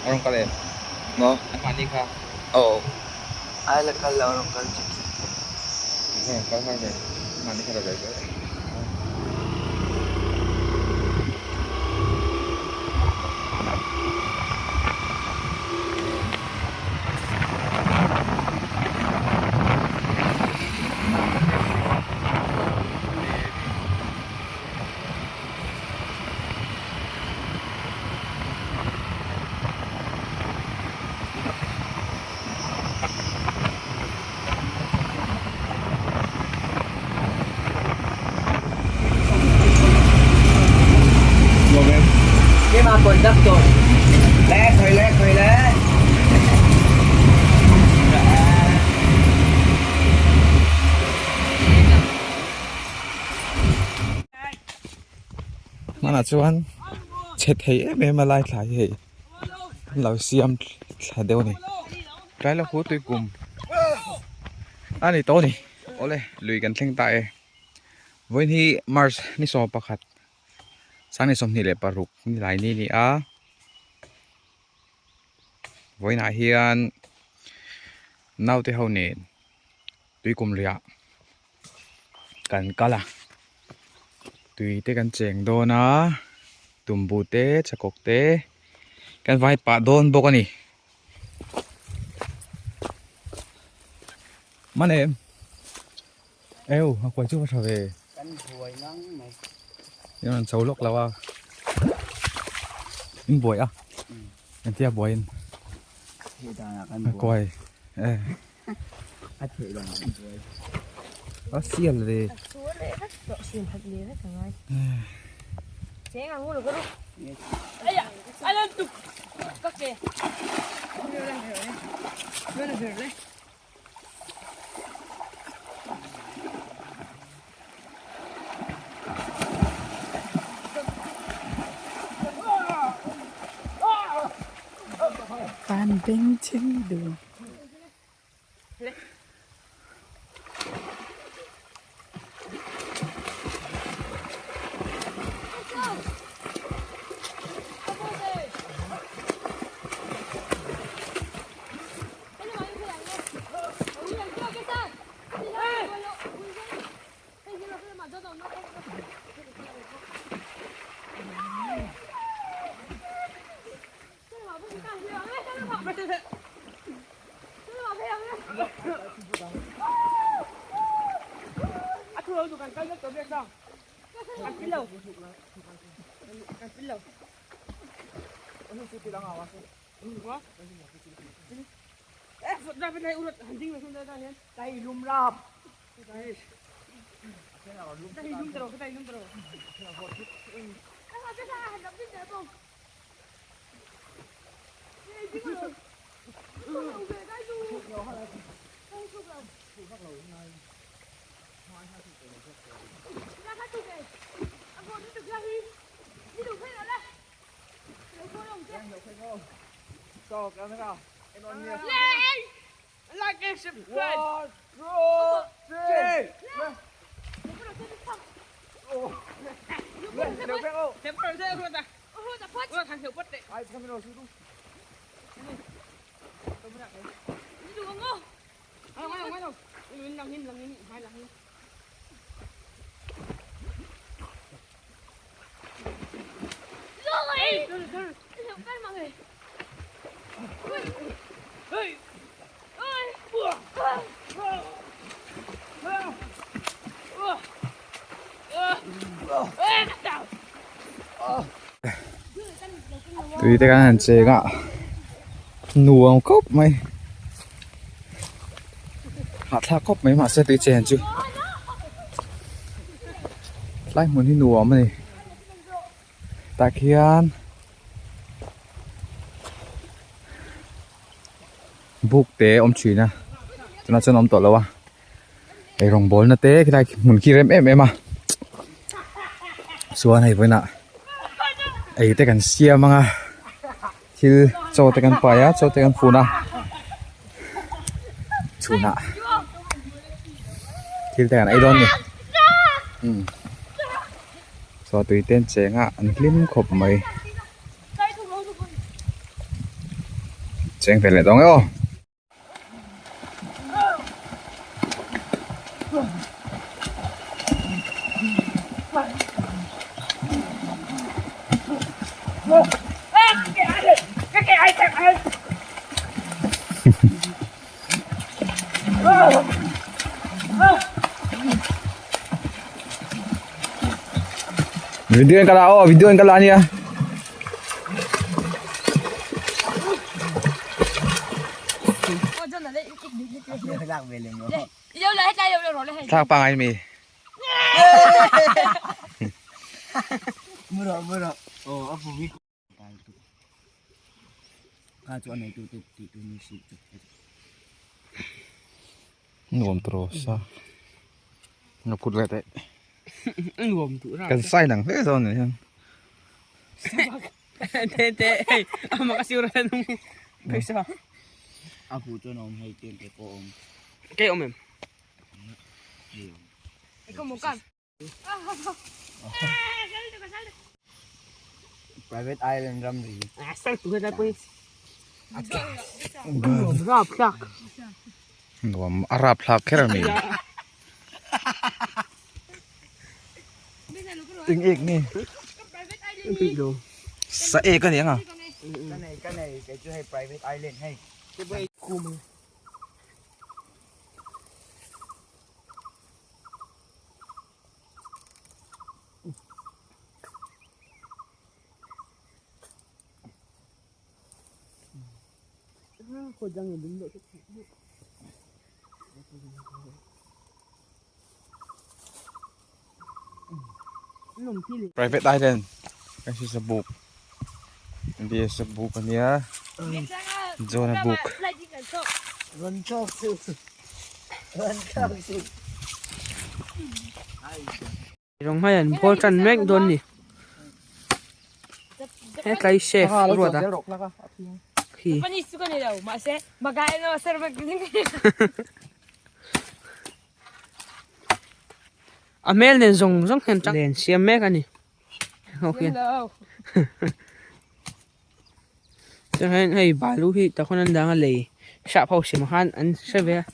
A rawn kal em? Maw? Anmahni kha? Aw. Ai la kal lo a rawn kal chik chik. A rawn kal har ve. Anmahni kha la ve zel. Keimah conductor. Le khoi le khoi le. Hmanah chuan chhe thei em em a lai thla hi hei an lo siam thla deuh a ni tlai lo hu tui kum a ni tawh a ni awle lui kan thleng ta e vawiin hi march ni 11 sang ni 26 ni lai ni a ni a vawiinah hian naute ho nen tui kum luiah kan kal a tui te kan cheng dawn a tumbu te chakawk te kan vai pah dawn bawk a ni man em eu a kuai chu va tha ve kan buai ngang mai in rawn chho lawk lo a in buai a engtia buaiin thei danah kan a buai kuai e. A theih dan ah buai. A sial ve. A chu leh vek tawh siam khat leh vek a ngai. Cheng ang ngu lo ka ru. Aya, a lan tuk ka ke. Van bengchheng dun. Tui te kan han cheng a nuam khawp mai hahthlak khawp mai mahse tui chen chu tlai hmun hi nuam a ni tah khian buk te a awm thin a tunah chuan a awm tawh lo a eirawng bawlna te khilai hmun khi rem em em a chuan hei vawiinah ei te kan siam ang a thil chaw te kan pai a chaw te kan fun a chhunah thil te kan ei dawn a ni umm chaw tui te an cheng a an hlim khawp mai. Cheng ve leh dawng e aw. Video in ka la aw video in ka la ania. Thlak pangai mi. Nuam tawh sa. Ngaput ve teh. Nuam duh ra. Kan sign ang hle zawn ni hian. Te te hei ama ka siur a nung phaisa. A bu chuan a awm hei tel te pawh a awm. Kei awm em? Private island ram ri. Nuam a rap thlak kher a ni. Eng ek nge? Sa ek a ni ang a. Ka nei ka nei kei chu hei private island hei. Private island kan hre sa buk India sa buk ania Jona buk. Rawng hmai an bawl tan mek dawn ni hetlai chef ruat a khi a hmel nen zawng zawng hian len siam mek a ni ho khian chuan hei balu hi takhawn an dang a lei sap ho siam khan an hre ve a.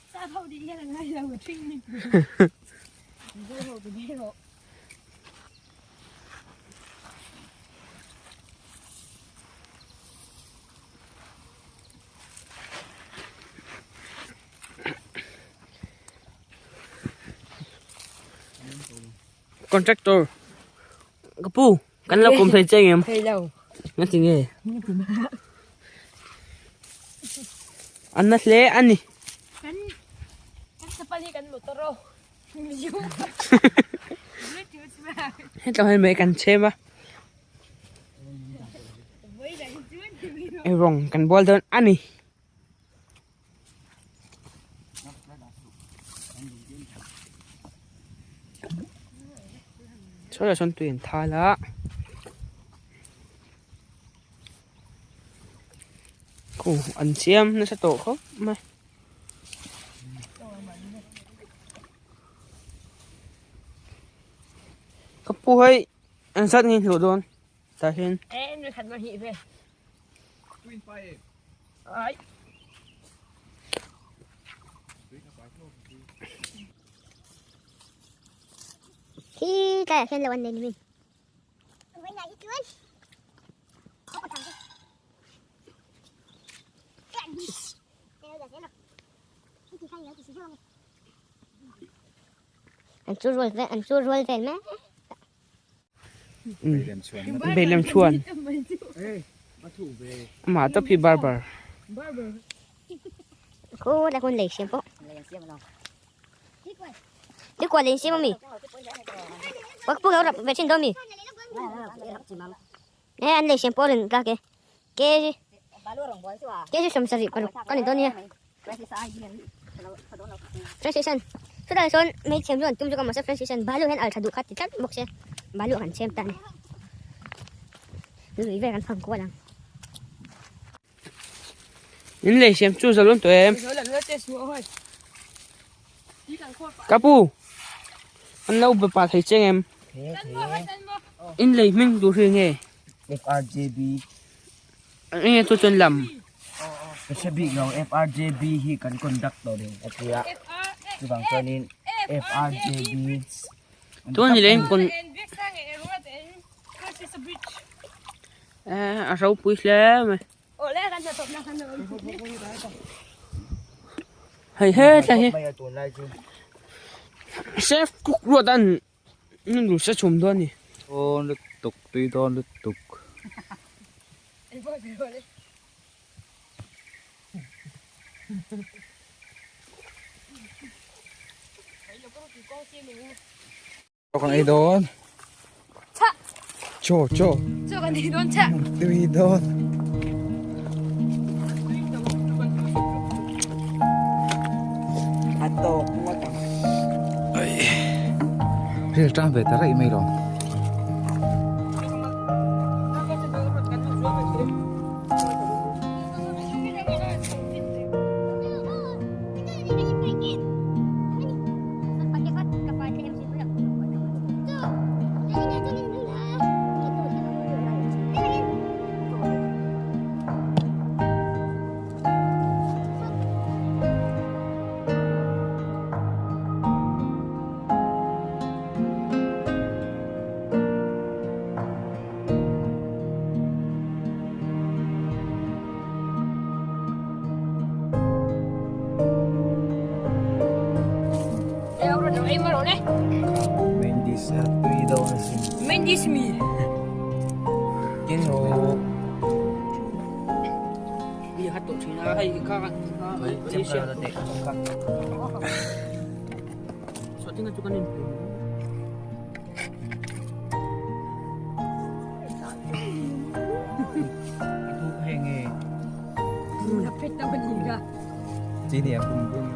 Contractor ka pu kan lo kum thei che ngem Thei lo. Nga ti nge An na hle a ni. Kan kan chapal hi kan motor o. Hetah hian mei kan chhem a. Rawng kan bual dawn a ni. Saw lah sawn tui an thal a khu an siam nasa tawh khawp mai. Ka pu hei an zat nge hlawh dawn tah hian. Khi tlaiah khian lo an nei ni min. An chu rual vel an chu rual vel mek. Beilem chuan amah tawp hi barber. Khu la hun lei siam pawh. Ti kual in siam ami. Wak pu lo rap ve chin do mi. E an lei siam pawh rin ka ke. Ke ji. Ke ji som sari paruk kan in do nia. Francis-an chutah sawn hmeichhe chu an tum zawk a mahse Francis-an balu hian altha duh kha ti tlat bawk se balu a kan chhem ta a ni lui vel kan fang kual ang. In lei siam chu zalun tawh em? Ka pu an lo be pah thei cheng em? In lei hming tur hi nge? FRJB Enge chu chuan lam. Ka hre bik lo FRJB hi kan conductor in a tia chuvang chuanin FRJB Chuan ni leng kon a ropui hle mai. Hei hetlai hi chef cook ruat an nu se chhum dawn a ni. Dawn lutuk tui dawn lutuk. Kan ei dawn. Chaw chaw. Chaw kan ei dawn chah. Tui dawn. A tawk ngawt ang. Ai. Ril tang ve ta raih mai lo. Main dish a tui dawn a sin. Main dish mi. Keng rawh. Mi hat tawh thin a hei kha kha Sawhting a chu kan in Chini a bum bum.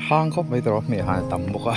Hang khawp mai tawh a hmeh han a tam bawk a.